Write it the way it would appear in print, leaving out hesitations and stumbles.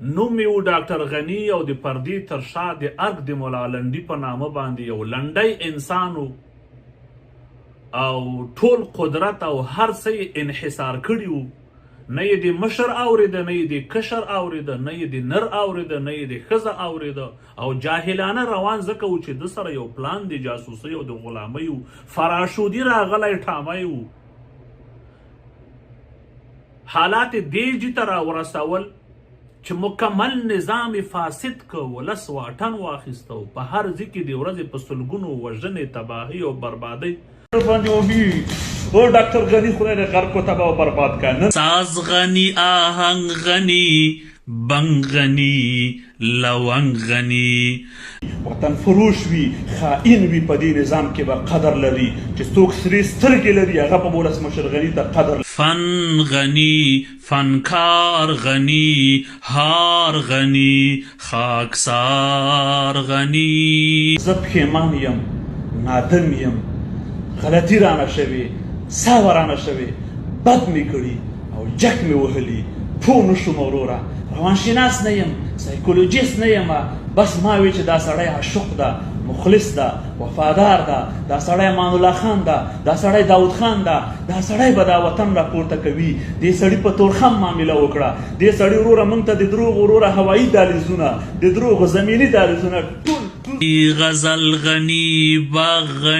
نوم یې و ډاکټر غني او د پردې تر شا د ارګ د ملا لنډي په نامه باندې یو لنډی انسان و او ټول قدرت او هر څه یې انحصار کړي وو. نه یې د مشر اورېده، نه یې د کشر اورېده، نه یې د نر اورېده، نه یې د ښځه اورېده او جاهلانه روان ځکه و چې ده سره یو پلان د جاسوسۍ او د غلامۍ و، فراشودي راغلی ټامی و. حالات یې دې جي ته راورسول چې مکمل نظام یې فاسد کړ، ولس واټن واخیست او په هر ځي کې د ورځې په سلګونو وژنې، تباهۍ او بربادۍ باندې وبي او ډاکټر غني خدای دې غرق او تباه او برباد کا نن. ساز غني آهنګ غني بنګ غني لونګ غني. وطن فروش وي خائن وي په دې نظام کې به قدر لري چې څوک سرې سترګې لري هغه به ولسمشر غني ته قدر. فن غني فنکار غني هار غني خاکسار غني. زه پښېمان یم، نادم یم، غلطي رانه شوې، سهوه رانه شوې، بد مې کړي او جک مې وهلي، پوه نه شوم وروره، روانشناس نه یم، سایکولوژیست نه یم، بس ما وې چې دا سړی عاشق ده، مخلص ده، وفادار ده، دا سړی امان الله خان ده، دا سړی داود خان ده، دا سړی به دا وطن راپورته کوي، دې سړي په تورخم معامله وکړه، دې سړي وروره مونږ ته د دروغو وروره هوایي دالیزونه، د دروغو زمیني دالیزونه ټول. غزل غني باغ غني.